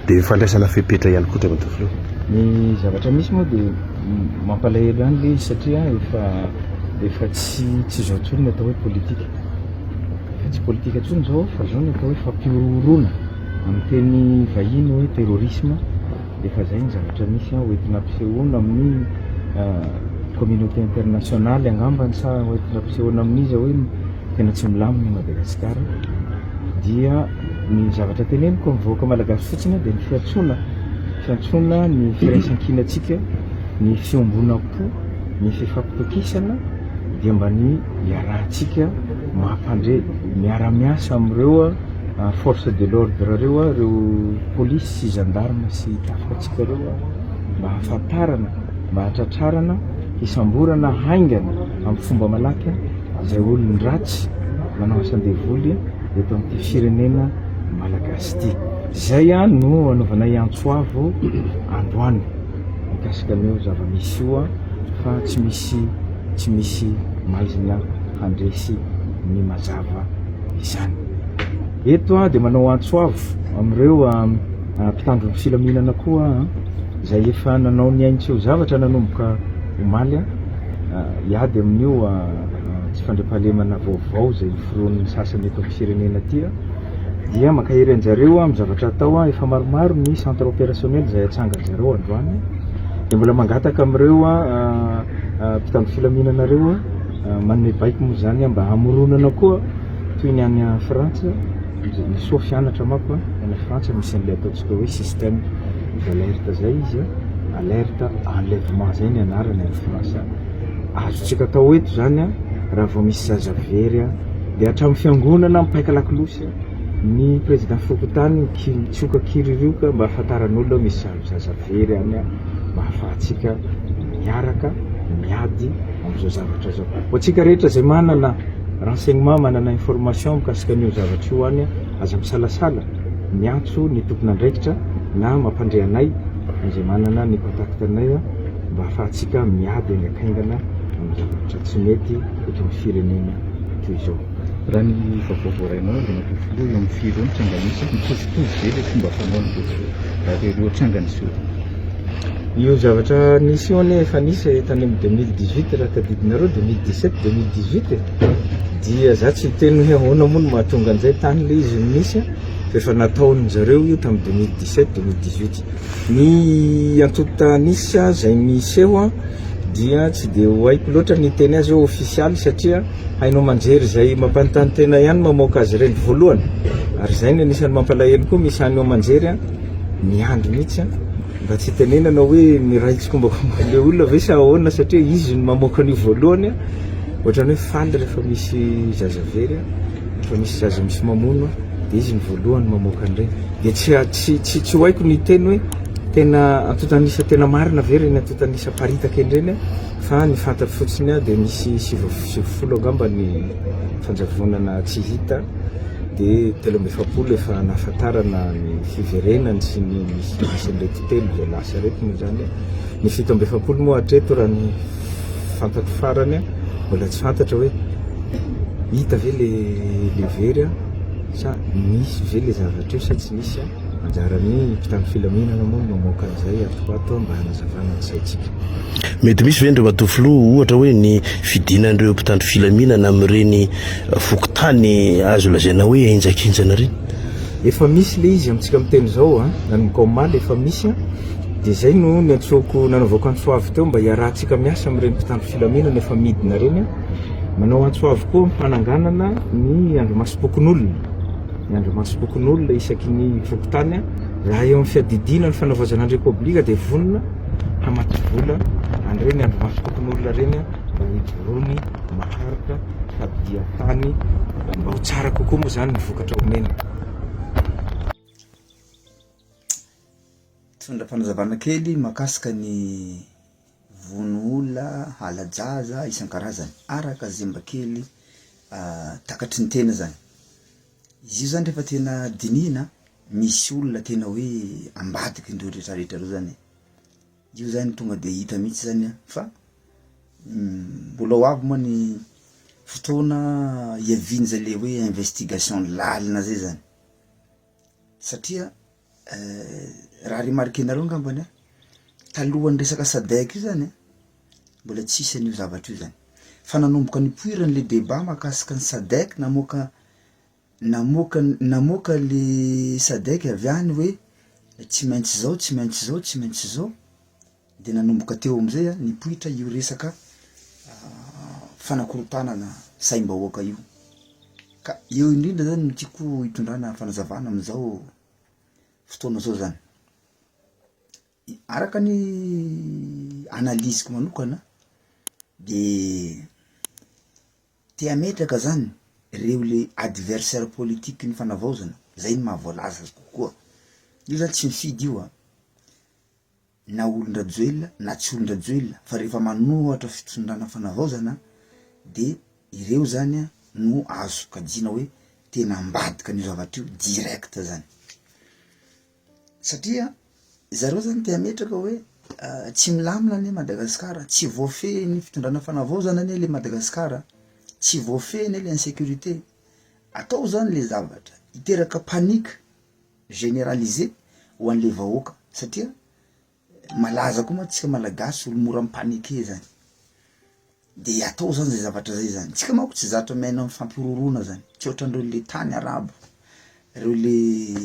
Dia fandraisana fepetra ihany koa Andriamatoa Filoha. Ny zavatra misy moa dia mampalahelo ihany ilay izy satria efa efa tsy tsy izao intsony ny atao hoe politika. Efa tsy politika intsony izao fa izao ny atao hoe fampihorohoroana amin'ny teny vahiny hoe terrorisme. Efa izay ny zavatra misy hoentina ampisehoana amin'ny communauté internationale angambany sa hoentina ampisehoana amin'iza hoe tena tsy milamina i Madagasikara. Dia ny zavatra teneniko amin'ny vahoaka malagasy fotsiny dia ny fiantsoana, fiantsoana ny firaisankinantsika, ny fiombonam-po, ny fifampitokisana dia mba ny iarahantsika mampandre, miara-miasa amin'ireo force de l'ordre ireo, ireo polisy sy gendarme sy tafika antsika ireo mba hahafantarana, mba hahatratrarana, hisamborana haingana amin'ny fomba malaky izay olon-dratsy manao asan-devoly eto amin'ity firenena malagasy ity. Izay no anaovanay antso avo androany mikasika an'io zava-misy io fa tsy misy tsy misy maizina handresy ny mazava izany. Eto aho dia manao antso avo amin'ireo mpitandro ny filaminana koa izay efa nanao ny ainy tsy ho zavatra nanomboka omaly hiady amin'io tsy fandriampahalemana vaovao izay noforonin'ny sasany eto amin'ny firenena ity dia mankahery anjareo amin'ny zavatra atao. Efa maromaro ny centre opérationnel izay atsangan-jareo androany dia mbola mangataka amin'ireo mpitandro filaminana ireo manome baiko moa izany mba hamoronana koa toy ny any Frantsa. Ny soa fianatra manko any Frantsa misy an'ilay ataontsika hoe système d'alerte zay izy, alerte enlèvement zay ny anarany any Frantsa. Azontsika atao eto zany raha vao misy zaza very dia hatramin'ny fiangonana mipaika lakolosy ny président fokontany mitsoka kiririoka mba hahafantaran'olona hoe misy zaza very any mba hahafahantsika miaraka miady amin'izao zavatra izao. Ho antsika rehetra izay manana renseignement, manana information mikasika an'io zavatra io any, aza misalasala miantso ny tompon'andraikitra na mampandre anay izay manana ny contact anay mba hahafahantsika miady haingankaingana amin'ny zavatra tsy mety eto amin'ny firenena toy izao. Raha ny vaovao voarainao Andriamatoa Filoha eo amin'ny firy eo ny tranga misy, mitovitovy ve ilay fomba fanaon'ireo ireo tranga niseho teo? Io zavatra nisy io anie efa nisy tany amin'ny 2018 raha tadidinareo, 2017, 2018 e. Dia za tsy hiteny hoe ahoana moa no mahatonga an'izay tany ilay izy no nisy fa efa nataon-dry zareo io tamin'ny 2017, 2018. Ny antontan'isa izay miseho dia tsy dia ho haiko loatra ny hiteny azy hoe ofisialy satria haino aman-jery izay mampanontany tena ihany mamoaka azy ireny voalohany ary izay no anisan'ny mampalahelo koa misy haino aman-jery miandry mihitsy mba tsy hitenenana hoe miray tsikombakomba amin'ilay olona ve sa ahoana satria izy no mamoaka an'io voalohany ohatran'ny hoe faly rehefa misy zaza very rehefa misy zaza misy mamono dia izy no voalohany mamoaka an'ireny dia tsy tsy tsy tsy ho haiko ny hiteny hoe tena antontan'isa tena marina ve ireny antontan'isa paritaka ireny fa ny fantatro fotsiny dia misy 90 angamba ny fanjavonana tsy hita dia 43 efa nahafantarana ny fiverenany sy ny misy misy an'ireto telo izay lasa ireto moa izany. Ny 47 moa hatreto raha ny fantatro farany mbola tsy fantatra hoe hita ve le le very sa nisy ve le zavatra io sa tsy nisy. Anjaran'ny mpitandro filaminana moa no mamoaka an'izay ato ho ato mba hanazavana ny saintsika. Mety misy ve Andriamatoa Filoha ohatra hoe ny fidinan'ireo mpitandro filaminana amin'ireny fokontany azo lazaina hoe henjakenjana ireny? Efa misy le izy amintsika miteny izao an, nanomboka omaly efa misy an, dia izay no niantsoako nanaovako antso avo teo mba hiarahantsika miasa amin'ireny mpitandro filaminana efa midina ireny an, manao antso avo koa am-pananganana ny andrimasom-pokonolona, ny andrimasom-pokonolona isaky ny fokontany an, raha eo amin'ny fiadidiana ny fanavaozana ny Repoblika dia vonona. hamatsy vola an'ireny andrimasom-pokonolona ireny mba hijoroany maharitra sady tany mba ho tsara kokoa moa izany ny vokatra omena. Mitondra fanazavana kely mahakasika ny vono olona, hala-jaza isan-karazany araka izay mba kely takatry ny tena zany. Izy io zany rehefa tena dinihina misy olona tena hoe ambadikin'ireo retraretra reo zany e, io zany tonga de hita mihitsy zany an fa mbola ho avy moa ny fotoana hiavian'izay le hoe investigation lalina zay zany satria raha remarquer-nareo angambany an, talohan'ny resaka sadec io zany an, mbola tsisy an'io zavatra io zany, fa nanomboka nipoirany le debat mahakasika ny sadec namoaka namoaka namoaka le sadec avy any hoe tsy maintsy zao, tsy maintsy zao, tsy maintsy zao, de nanomboka teo amizay an nipoitra io resaka fanakorontanana saim-bahoaka io, ka eo indrindra zany no tiako hitondrana fanazavana amizao fotoana zao zany. Araka ny analyse-ko manokana de te hametraka zany reo le adversaire politique ny fanavaozana, zay no mahavoalaza azy kokoa, io zany tsy mifidy io an, na olon-dRajoelina na tsy olon-dRajoelina fa rehefa manohatra fitondrana fanavaozana de ireo zany an no azo sokajiana hoe tena ambadika an'io zavatra io direct zany. Satria zareo zany te hametraka hoe tsy milamina anie Madagasikara, tsy voafehin'ny fitondrana fanavaozana anie le Madagasikara, tsy voafehy anie le insécurité, atao zany le zavatra hiteraka panique généralisée ho an'le vahoaka satria malaza koa mantsy tsika malagasy olo mora mi-paniquer zany, de atao zany zay zavatra zay zany, tsika manko tsy zatra miaina amy fampihorohoroana zany, tsy ohatran'ireo le tany arabo, reo le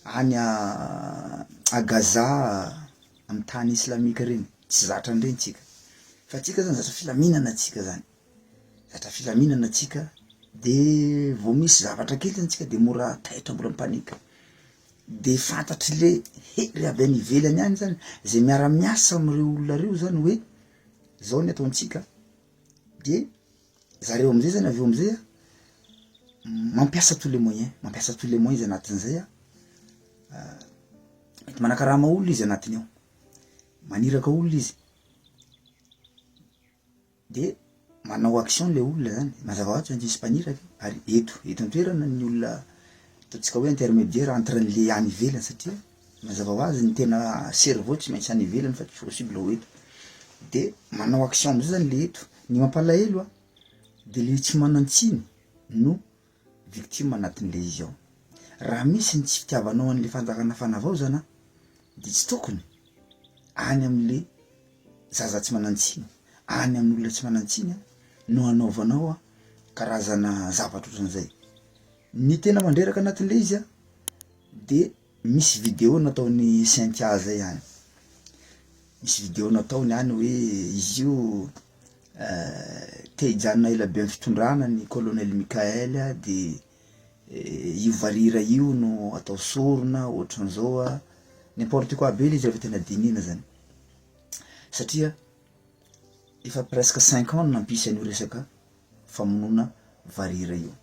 any à Gaza amy tany islamika reny, tsy zatra an'ireny tsika, fa tsika zany zatra filaminana tsika zany, zatra filaminana tsika de vao misy zavatra kely zany tsika de mora taitra mora mi-panique. De fantatry le hery avy any ivelany any zany, zay miara-miasa am'ireo olona reo zany hoe zao ny ataontsika de zareo am'zay zany avy eo am'zay a mampiasa tous les moyens, mampiasa tous les moyens izy anatin'izay a, mety manakarama olona izy anatiny ao, maniraka olona izy. De manao action le olona zany, mazava ho azy tsy maintsy misy mpaniraka ary eto eto an-toerana ny olona ataontsika hoe intermediaire entre an'le any ivelany satria mazava ho azy ny tena cerveau tsy maintsy any ivelany fa tsy possible ho eto, de manao action am'zay zany le eto, ny mampalahelo a de le tsy manan-tsiny no victime anatin'le izy ao, raha misy ny tsy fitiavanao an'le fanjakana fanavaozana de tsy tokony any am'le zaza tsy manan-tsiny, any amin'olona tsy manan-tsiny no anaovanao karazana zavatra ohatran'izay. Ny tena mandreraka anatin'le izy a de misy video nataon'i Cynthia zay any, misy video nataony any hoe izy io te hijanona ela be am'fitondrana ny colonel Mickael de io varira io no atao sorona ohatran'izao a, n'importe quoi be le izy rehefa tena dinihina zany. Satria efa presque cinq ans no nampisy an'io resaka famonoana varira io,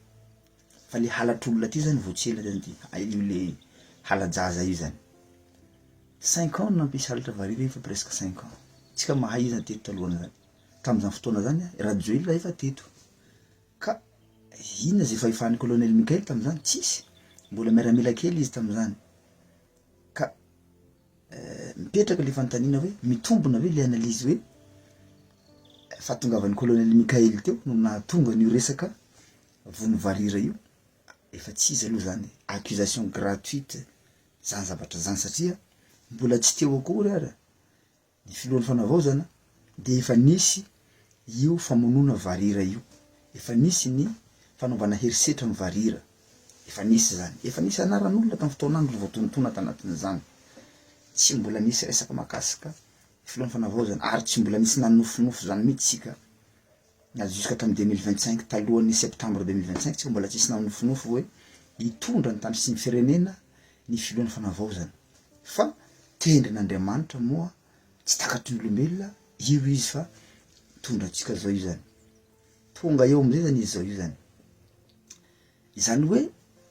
fa le halatr'olona ty zany vao tsy ela zany ty, io le hala-jaza io zany, cinq ans no nampisy halatra varira io efa presque cinq ans, tsika mahay izy teto talohan'izany, tamin'izany fotoana zany Rajoelina efa teto, ka inona zay fahefan'ny colonel Mickael tamin'izany? Tsisy, mbola miaramila kely izy tamin'izany, ka Mipetraka le fanontaniana hoe mitombina ve le analyse hoe fahatongavan'ny colonel Mickael teo no nahatonga an'io resaka vono varira io? Efa tsy izy aloha zany, accusation gratuite zany zavatra zany satria mbola tsy teo akory ara ny filohan'ny fanavaozana de efa nisy io famonoana varira io, efa nisy ny fanaovana herisetra amin'ny varira, efa nisy zany, efa nisy anaran'olona tamin'ny fotoan'andro voatonontona tanatin'izany, tsy mbola nisy resaka mahakasika filohan'ny fanavaozana ary tsy mbola nisy nanofinofy zany mihitsy isika na jusqu'à tamin'ny 2025, talohan'ny septembre 2025 tsika mbola tsisy nanofinofy hoe hitondra ny tany sy ny firenena ny filohan'ny fanavaozana fa tendrin'Andriamanitra moa. tsy takatry ny olombelona, io izy fa mitondra antsika zao io zany. Tonga eo amizay zany izy zao io zany. Izany hoe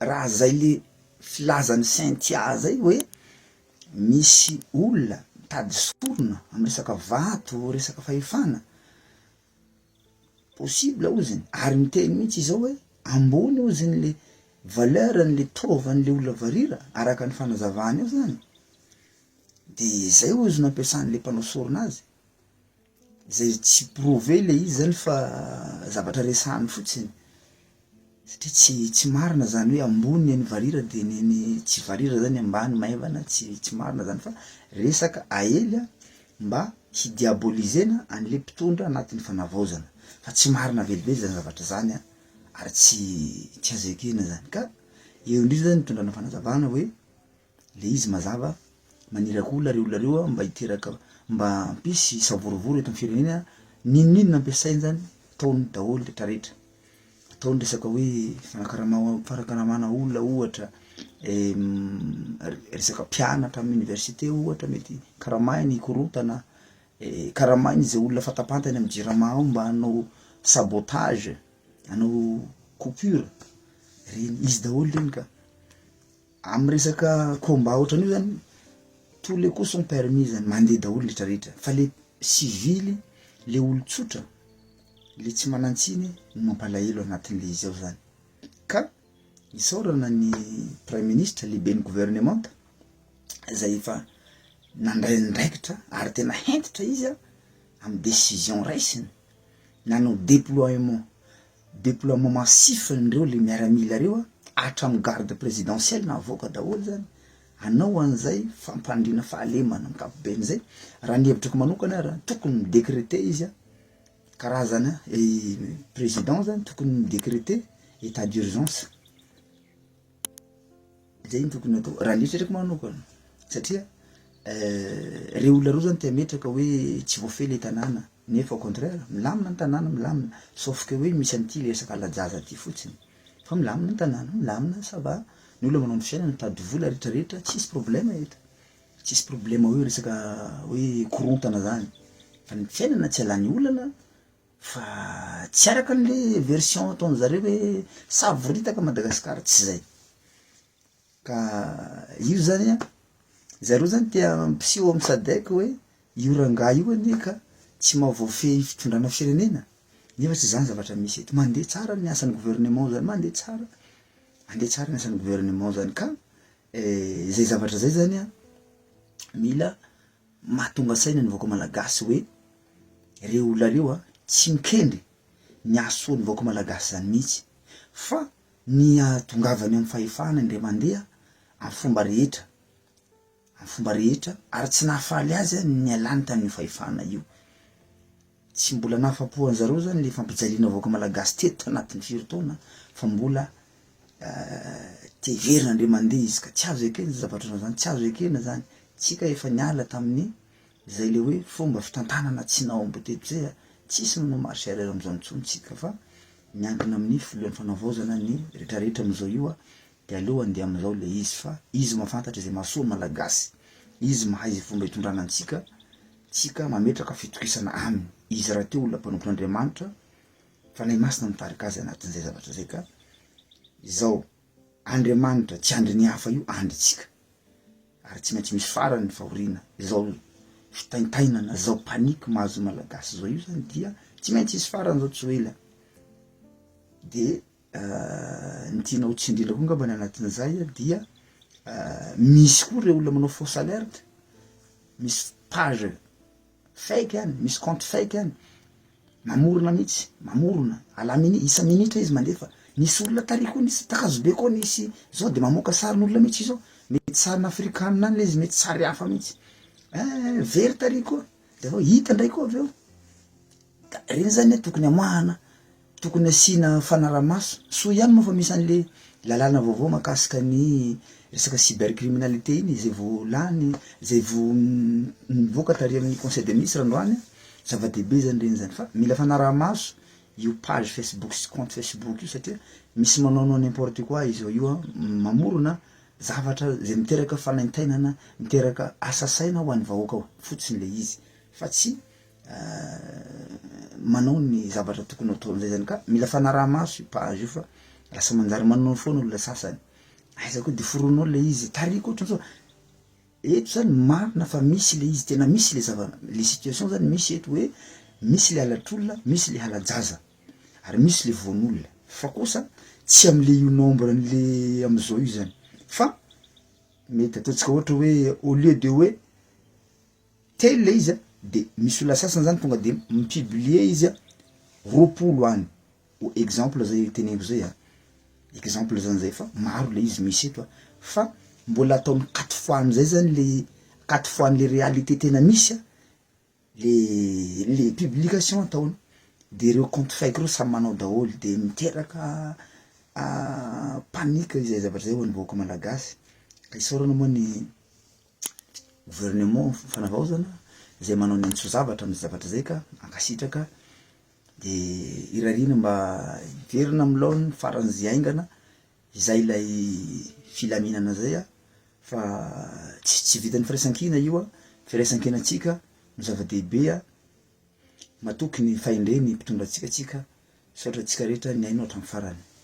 raha zay le filazan'i Cynthia zay hoe misy olona mitady sorona amy resaka vato, resaka fahefana, possible oziny ary miteny mihitsy izy zao hoe ambony oziny le valeur an'le taovan'le olona varira araka ny fanazavany eo zany, de zay ozy no ampiasan'le mpanao sorona azy, zay tsy prouvé le izy zany fa zavatra resahany fotsiny satria tsy tsy marina zany hoe ambony ny an'ny varira de ny an'ny tsy varira zany ambany maivana, tsy tsy marina zany fa resaka aely mba hi-diabolisena an'le mpitondra anatin'ny fanavaozana fa tsy marina velively zany zavatra zany an, ary tsy tsy azo ekena zany ka eo indrindra zany nitondrana fanazavana hoe le izy mazava maniraka olona reo olona reo mba hiteraka mba hampisy savorovoro eto am firenena, n'inon'inona ampiasainy zany ataony daholo retraretra, ataony resaka hoe fanakarama- fanakaramana olona ohatra, resaka mpianatra amy université ohatra mety karamainy hikorontana, karamainy zay olona fantapantany amy jirama ao mba hanao sabotage, hanao coupure, reny izy daholo reny ka. Amy resaka combat ohatran'io zany, tous les coups sont permis zany, mandeha daholo retraretra fa le sivily, le olon-tsotra, le tsy manan-tsiny no mampalahelo anatin'le izy ao zany, ka isaorana ny praiministra lehiben'ny gouvernemanta zay efa nandray andraikitra ary tena hentitra izy an amy décision raisiny, nanao deploiement Deploiement massif an'ireo le miaramila reo a, hatramin'ny garde présidentielle navoaka daholo zany, hanao an'izay fampandriana fahalemana ankapobeny zay, raha ny hevitrako manokana raha tokony mi-decreter izy a, karazana président zany tokony mi-decreter état d'urgence, zay no tokony atao raha ny eritreritrako manokana satria reo olona reo zany te hametraka hoe tsy voafehy le tanàna nefa au contraire milamina ny tanàna milamina sauf que hoe misy an'ity resaka hala-jaza ty fotsiny fa milamina ny tanàna milamina ça va, ny olona manao ny fiainany mitady vola retraretra tsisy problema eto, tsisy problema hoe resaka hoe korontana zany fa ny fiainana tsy alany olana Fa tsy araka an'le version ataon'zareo hoe savoritaka Madagasikara, tsy zay. Ka io zany an, zareo zany te hampiseho amy sadec hoe io rangahy io anie ka tsy mahavoafehy fitondrana firenena, nefa tsy zany zavatra misy eto, mandeha tsara ny asan'ny gouvernement zany, mandeha tsara, mandeha tsara ny asan'ny gouvernement zany ka zay zavatra zay zany an mila mahatonga saina ny vahoaka malagasy hoe reo olona reo a tsy mikendry ny hahasoa ny vahoaka malagasy zany mihitsy fa ny hahatongavany eo amin'ny fahefana indray mandeha amin'ny fomba rehetra, amin'ny fomba rehetra ary tsy nahafaly azy ny nialany tamin'io fahefana io. Tsy mbola nahafapo an'zareo zany le fampijaliana vahoaka malagasy teto tanatin'ny firy taona fa mbola te hiverina indray mandeha izy ka tsy azo ekena zany zavatra ohatran'zany, tsy azo ekena zany, tsika efa niala tamin'ny zay le hoe fomba fitantanana tsy nahomby teto zay a, tsisy manao marche arrière am'zao intsony tsika fa miankina amin'ny filohan'ny fanavaozana ny retraretra am'zao io a, de aleo andeha am'zao le izy fa izy mahafantatra izay mahasoa ny malagasy, izy mahay izay fomba hitondrana antsika, tsika mametraka fitokisana aminy, izy rahateo olona mpanompon'Andriamanitra, Fanahy Masina mitarika azy anatin'izay zavatra izay ka izao Andriamanitra tsy andry ny hafa io andrintsika ary tsy maintsy misy farany ny fahoriana izao fitaintainana zao panique mahazo ny malagasy zao io zany dia tsy maintsy hisy farany zao tsy ho ela de ny tianao tsindrina koa angambany anatin'izay dia misy koa reo olona manao fausse alerte misy page fake any misy compte fake any Mamorona mihitsy, mamorona, à la minute, isa-minitra izy mandefa, nisy olona tary koa nisy takazobe koa nisy zao de mamoaka sarin'olona mihitsy izy ao, mety sarina afrikanina any le izy, mety sary hafa mihitsy, eh very tary koa, de aveo hita ndray koa avy eo, da reny zany a tokony amoahana, tokony asiana fanarahamaso, soa ihany moa fa misy an'le lalàna vaovao mahakasika ny resaka cybercriminalité iny zay vao lany, zay vao nivoaka tary amin'ny conseil des ministres androany. Zava-dehibe zany reny zany fa mila fanaraha-maso io page facebook sy compte facebook io satria misy manaonao n'importe quoi izy ao io an, mamorona zavatra zay miteraka fanaintainana, miteraka asa saina ho an'ny vahoaka fotsiny le izy. fa tsy manao ny zavatra tokony ho atao amizay zany ka mila fanaraha-maso io page io fa lasa manjary manao foana olona sasany, aiza koa de forononao le izy, tariko ohatran'zao, eto zany marina fa misy le izy tena misy le zava le situation zany misy eto hoe misy le halatr'olona misy le hala-jaza ary misy le voan'olona fa kosa tsy amle io nombre an'le am'zao io zany fa mety ataontsika ohatra hoe au lieu de hoe telo le izy a de misy olona sasany zany tonga de mi-publier izy a 20 any, exemple zay teneniko zay a, exemple zany zay fa maro le izy misy eto a, fa mbola ataony quatre fois amizay zany le quatre fois an'le réalité tena misy a le publication ataony, de reo compte fake reo samy manao daholo de miteraka panique izay zavatra zay ho an'ny vahoaka malagasy, ka isaorana moa ny gouvernement fanavaozana zay manao ny antso zavatra amy zavatra zay ka ankasitraka de irariana mba hiverina amy laoniny faran'izay haingana izay ilay filaminana zay a, fa tsy vitan'ny firaisankina io a, firaisankinantsika no zava-dehibe a, matoky ny fahendreny mpitondra antsika tsika, misaotra antsika rehetra nihaino hatramin'ny farany.